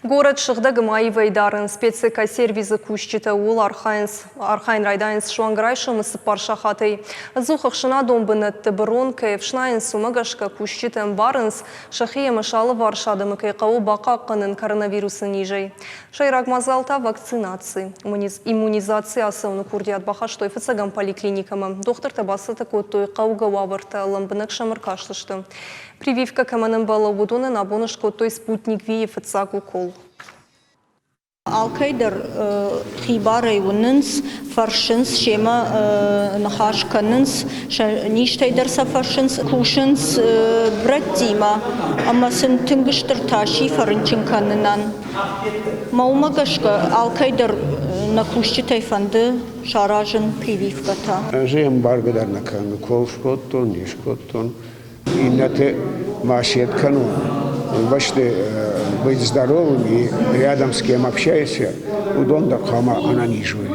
Горӕт сыгъдӕг ӕмӕ аивӕй дарынц. Спецэкосервизы кусджытӕ ууыл архайынц. Архайын райдайынц суанг райсомы цыппар сахатӕй. Ӕдзух ӕхсӕнадон бынӕтты бырон кӕй ӕфснайынц, уымӕ гӕсгӕ кусджытӕ ӕмбарынц, сӕхи ӕмӕ сӕ алыварс адӕмы кӕй хъӕуы бахъахъхъӕнын коронавирусы низӕй. Сӕйраг мадзал та вакцинаци. Иммунизаци ацӕуыны курдиат бахастой фыццӕгӕм поликлиникӕмӕ. Дохтыртӕ бацӕттӕ кодтой хъӕугӕ уавӕртӕ, лӕмбынӕг сӕм ӕркастысты. Прививкӕ кӕмӕн ӕмбӕлы, уыдонӕн абон скодтой Спутник V-йы фыццаг укол. Алкӕй дӕр хибарӕй уынынц, фӕрсынц, семӕ ныхас кӕнынц, сӕ низтӕй дӕр сӕ фӕрсынц, кусынц брӕттимӕ ӕмӕ сын тынг стыр тас и фӕрынчын кӕнынӕн. Мӕ уымӕ гӕсгӕ алкӕй дӕр нӕ кусджытӕй фӕнды саразын прививкӕтӕ. Ӕз ӕй ӕмбаргӕ дӕр нӕ кӕнын, укол скодтон, не скодтон. Иннӕты ма сед кӕнон, уый бӕсты быть здоровым и рядом с кем общаешься, уыдон дӕр хъуамӕ ӕнӕниз уой.